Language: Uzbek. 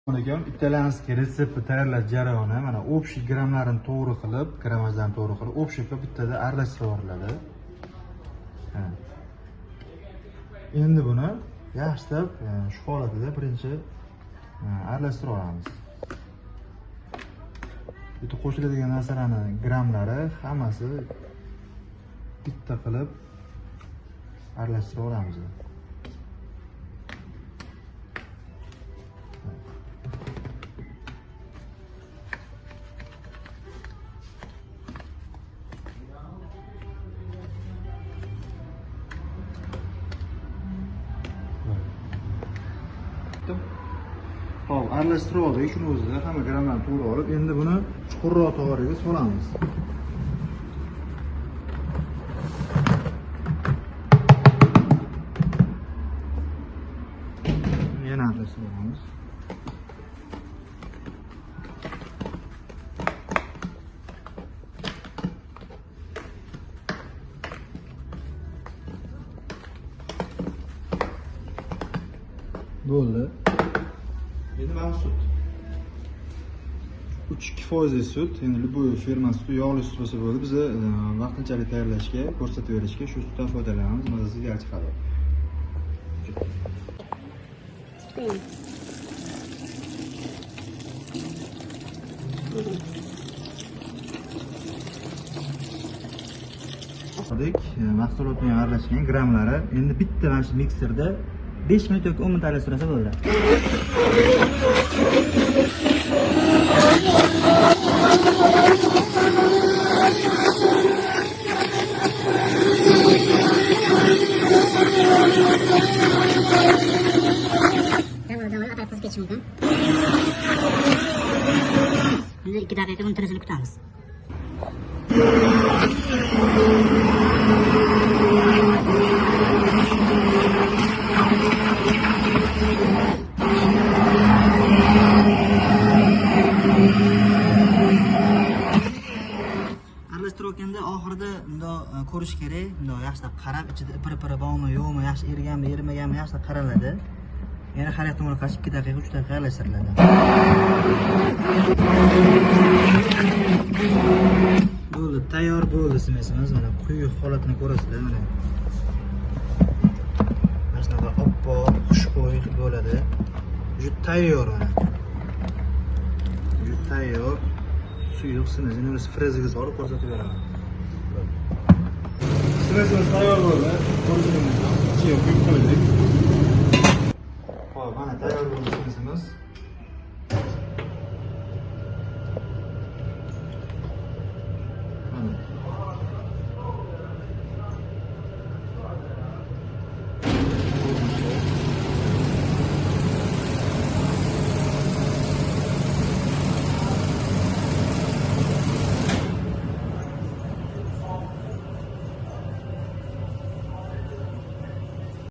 Alaykum. Итальянский retseptni tayyorlash jarayoni mana общий grammlarini to'g'ri qilib, grammajlarni to'g'ri qilib, общий qilib bittada aralashtirib yuboriladi. Endi buni yaxshilab shu holatida birinchi aralashtirib olamiz. Bitta qo'shiladigan narsalarni grammlari hammasi bitta qilib aralashtirib olamiz. Hop, aralashtirib oldik. Shuni o'zida hamma grammlarni to'g'ri olib, endi buni chuqurroq tog'oraga solamiz. Yana aralashtirib olamiz. Bo'ldi. Endi mana sut. 3,2% sut, endi любой firma suti, yog'li sut bo'lsa bo'ladi. Biz vaqtinchalik tayyorlashga, ko'rsatib berishga shu sutdan foydalanamiz, mazasi yaxshi chiqadi. Mahsulotning aralashgan grammlari endi bitta mana shu mikserda 5 minut yoki 10 minut aralashtirsa bo'ladi. Davra atab qizib ketishi mumkin. Endi 2 daqiqa uni tirishini kutamiz. Aralashtirayotganda oxirida bundoq ko'rish kerak, bundoq yaxshilab qarab, ichida ipiri-piri bormi, yo'qmi, yaxshi eriganmi, erimaganmi, yaxshilab qaraladi. Yana har tomonga qarshi 2 daqiqa, 3 daqiqa aralashtiriladi. Bo'ldi, tayyor bo'ldi smesimiz. Mana quyuq holatini ko'rasizlar, mana. Mana shunaqa oppoq, xushbo'y bo'ladi. Juda tayyor mana. Juda tayyor. Suyuq smesini biz frezga solib ko'rsatib beraman. Smesimiz tayyor bo'ldi. Ko'rishingiz mumkin. Ichiga quyib qo'ydik. Xo'p, mana tayyor bo'ldi smesimiz.